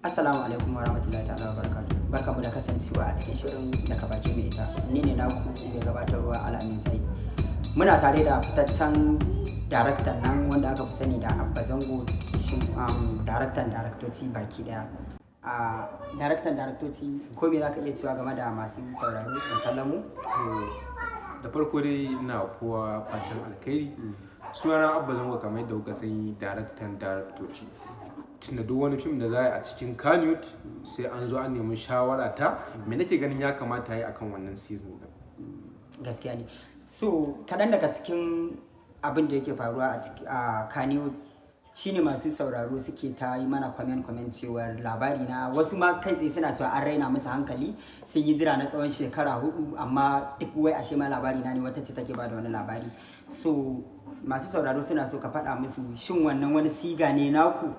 Assalamu alaikum wa rahmatullahi ta'ala wa barakatuh. Barkamu da kasancewa a cikin shirin Daga Bakin Mai Ita. Ni ne naku mai gabatarwa, Al'amin Said. Muna tare da fitaccen daraktan nan wanda aka fi sani da Abba Zango, shin daraktan daraktoci baki daya. A daraktan daraktoci, ko me zaka iya cewa game da masu sauraro da kallon mu? Da farko dai ina kowa fatan alkhairi. Sunana Abba Zango, kamar yadda kuka sani, daraktan daraktoci, tunda duk wani fim da za a yi a cikin Kannywood sai an zo an nemi shawara ta, me nake ganin ya kamata yi akan wannan season din. Gaskiya ne. So kaɗan daga cikin abin da yake faruwa a Kannywood shine masu sauraro suke ta yi mana comment comment cewar Labari Na, wasu ma kai tsaye suna cewa an raina musu hankali, sun yi jira na tsawon shekara 4, amma duk wai ashe ma Labari Na ne wata ce take ba da wani labari. So masu sauraro suna so ka faɗa musu, shin wannan wani siga ne naku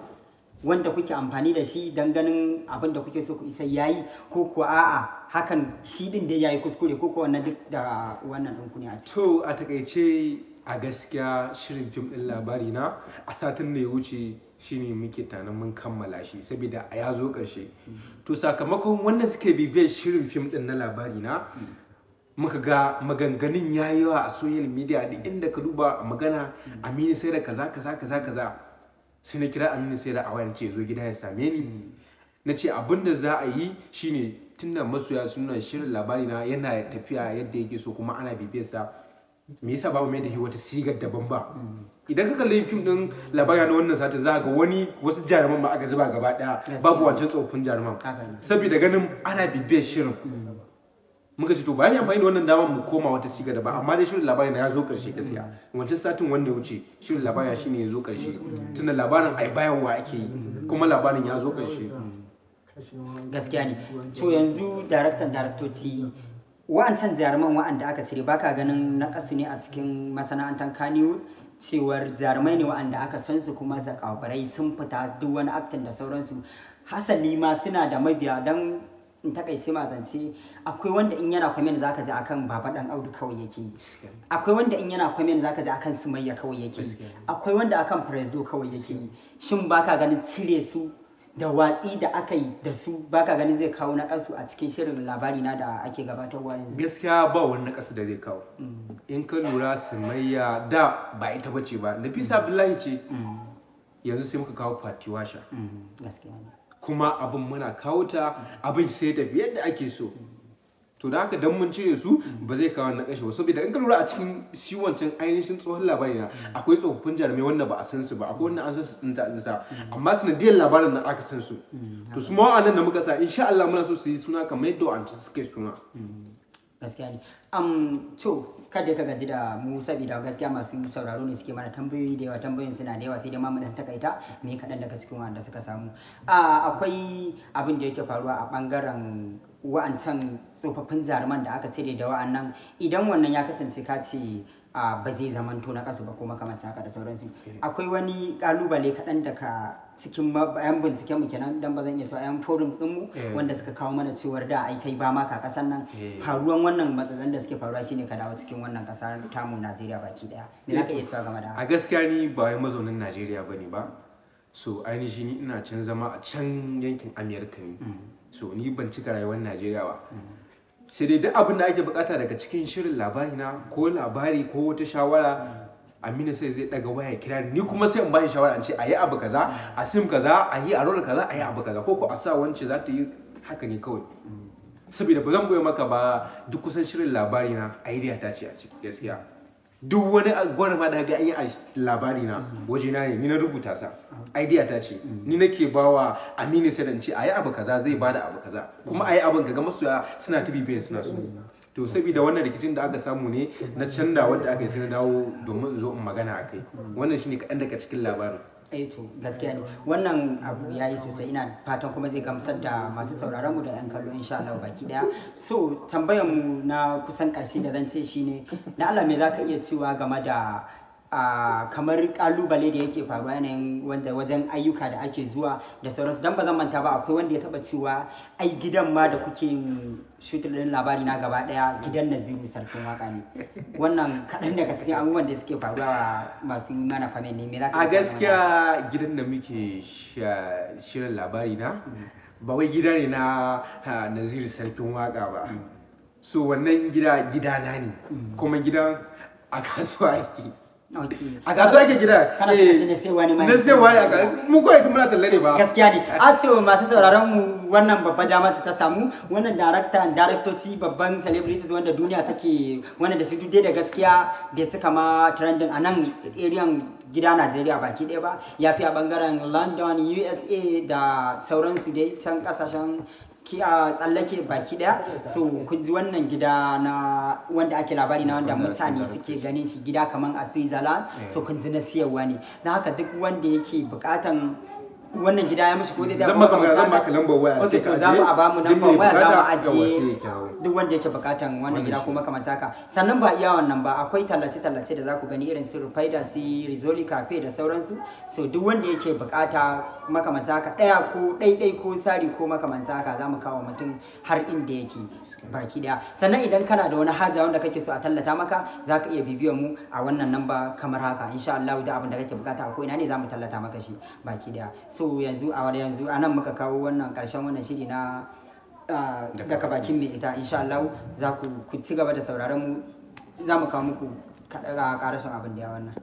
wanda kuke amfani da shi don ganin abin da kuke so ku isa yayi, ko kuwa a'a, hakan shi din dai yayi kuskure, ko kuwa wannan duk da wannan ɗinku ne a ciki? To, a takaice, a gaskiya shirin fim din Labari Na a satin da ya wuce shine muke tunanin mun kammala shi, saboda ya zo karshe. To, sakamakon wanda suke bibiyar shirin fim din na Labari Na, muka ga maganganun ya yi yawa a social media, duk inda ka duba magana Aminu Saira kaza kaza kaza kaza. Sai na kira Aminu Saira a wayan, ce zo gida ya same ni. Na ce abin da za a yi shine, tunda masoya suna shirin Labari Na yana tafiya yadda yake so kuma ana bibiyar sa, me yasa babu mai da shi wata sigar daban ba? Idan ka kalli fim din Labari Na wannan satin, za ga wani wasu jaruman ma aka zuba gaba daya, babu wancan tsofaffin jaruman, saboda ganin ana bibiyar shirin. Muka ce to, bayan yi amfani da wannan damar mu koma wata siga daban. Amma dai shirin Labari Na ya zo karshe gaskiya. Wancan satin wanda ya wuce, shirin Labari shine ya zo karshe, tunda labarin ai bayarwa ake yi kuma labarin ya zo karshe. Gaskiya ne. To, yanzu daraktan daraktoci, wa'ancan jaruman wa'anda aka cire, baka ganin naƙasu ne a cikin masana'antar Kannywood, cewar jarumai ne wa'anda aka san su kuma zakakurai, sun fita duk wani acting da sauransu, hasali ma suna da mabiya? Don in takaice ma zance, akwai wanda in yana comment zaka ji akan Baba Dan Audu kawai yake yi, akwai wanda in yana comment zaka ji akan Sumayya kawai yake yi, akwai wanda akan Presdo kawai yake yi. Shin baka ganin cire su da watsi da aka yi da su, baka ganin zai kawo naƙasu a cikin shirin Labari Na da ake gabatarwa yanzu? Gaskiya ba wani naƙasu da zai kawo. In ka lura, Sumayya da ba ita bace ba, Nafisa Abdullahi ce. Yanzu sai muka kawo Fatiwasha. Gaskiya ne. Kuma abin muna kawo ta, abin sai tafi yadda ake so. To, da haka dan mun cire su ba zai kawo na kashe ba, saboda in ka lura a cikin shi wancan ainihin tsohon Labari Na, akwai tsofaffin jarumai wanda ba a san su ba, akwai wanda an san su tsinta tsinta, amma sanadiyar labarin nan aka san su. To, su ma wa'annan da muka sa, insha Allah muna so su yi suna kamar yadda wa'ancan suka yi suna. Gaskiya ne. To, kada ka gaji da mu, saboda gaskiya masu sauraro ne suke mana tambayoyi da yawa. Tambayoyin suna da yawa, sai dai ma mu dan takaita me kaɗan daga cikin wanda suka samu. Akwai abin da yake faruwa a bangaren wa'ancan tsofaffin jaruman da aka cire da wa'annan. Idan wannan ya kasance ka ce ba zai zamanto na kasu ba ko makamancin haka da sauransu, akwai wani kalubale kaɗan daga cikin yan binciken mu kenan, dan ba zan iya cewa yan forum din mu, wanda suka kawo mana cewar da ai kai ba ma ka kasan nan, faruwan wannan matsalan da suke faruwa shine ka dawo cikin wannan kasa tamu Najeriya baki daya. Me za ka iya cewa game da A gaskiya ni ba wai mazaunin Najeriya bane ba. So ainihi ni ina can zama a can yankin Amerika ne. So ni ban cika rayuwar Najeriya ba, sai dai duk abin da ake bukata daga cikin shirin Labari Na, ko labari ko wata shawara, Aminu Saira zai daga waya kira ni, kuma sai in bashi shawara, in ce a yi abu kaza a scene kaza, a yi a role kaza, a yi abu kaza, ko a sa wance za ta yi haka ne kawai. Saboda ba zan goya maka ba, duk kusan shirin Labari Na idea ta ce a ciki. Gaskiya duk wani gwarma da ga an yi a Labari Na, waje na ne, ni na rubuta sa, idea ta ce. Ni nake bawa Aminu Saira in ce a yi abu kaza, zai bada abu kaza, kuma a yi abin kaga masoya suna ta bibiyar, suna so. To, saboda wannan rikicin da aka samu ne na canza wanda aka yi, sai na dawo domin in zo in magana a kai. Wannan shine kaɗan daga cikin labarin. Eh, to gaskiya ne, wannan abu ya yi sosai. Ina fatan kuma zai gamsar da masu sauraron mu da yan kallo insha Allah baki daya. So tambayar mu na kusan karshe da zan ce shine, da Allah me zaka iya cewa game da kamar kalubale da yake faruwa yanayin wanda wajen ayyuka da ake zuwa da sauransu? Dan ba zan manta ba, akwai wanda ya taba cewa ai gidan ma da kuke yin shooting din Labari Na gaba daya gidan Naziru Sarkin Waka ne. Wannan kaɗan daga cikin abubuwan da suke faruwa wa masu mana comment ne. Me za ka A iya cewa? gaskiya gidan da muke shirin Labari Na ba wai gida ne na Naziru Sarkin Waka ba. So wannan gida gidana ne, kuma gidan a kasuwa yake. A kasuwa yake gida. Kana so ka ce na sai wani ma Na sai wani a kasuwa mu kawai muna talle ne ba. Gaskiya ne. A cewa masu sauraron mu, wannan babbar dama ce ta samu wannan darakta, daraktoci, babban celebrities wanda duniya take wanda da su, duk dai da gaskiya bai cika ma trending a nan area gida Najeriya baki ɗaya ba, ya fi a bangaren London, USA da sauransu dai, can kasashen ki a tsallake baki daya. So kun ji wannan gida na wanda ake Labari Na, wanda mutane suke ganin shi gida kaman a Switzerland. So kun ji na siyarwa ne. Na haka duk wanda yake bukatan wannan gida ya mishi ko dai Zan maka magana, zan baka lambar waya sai ka ka za mu ajiye. a bamu Duk lambar mai waya, za mu bukata, yawwa, ajiye. sai ya kirawo. Duk wanda yake bukatan wannan Wannan gida ko shi. makamanta haka. Sannan ba iya wannan ba, akwai tallace-tallace da za ku gani irin su Rufaida, su Rizoli Cafe da sauransu. So duk wanda yake bukata makamanta haka, ɗaya ko ɗaiɗai ko sari ko makamanta haka, za mu kawo mutum har inda yake baki ɗaya. Sannan idan kana da wani haja wanda kake so a tallata maka, za ka iya bibiyar mu a wannan namba kamar haka. Insha Allah da abin da kake bukata a ko ina ne, za mu tallata maka shi baki ɗaya. So yanzu a yanzu a nan muka kawo wannan karshen wannan shiri na Daga Bakin Mai Ita. Insha Allah za ku ci gaba da sauraron mu, za mu kawo muku karashin abin da ya wannan.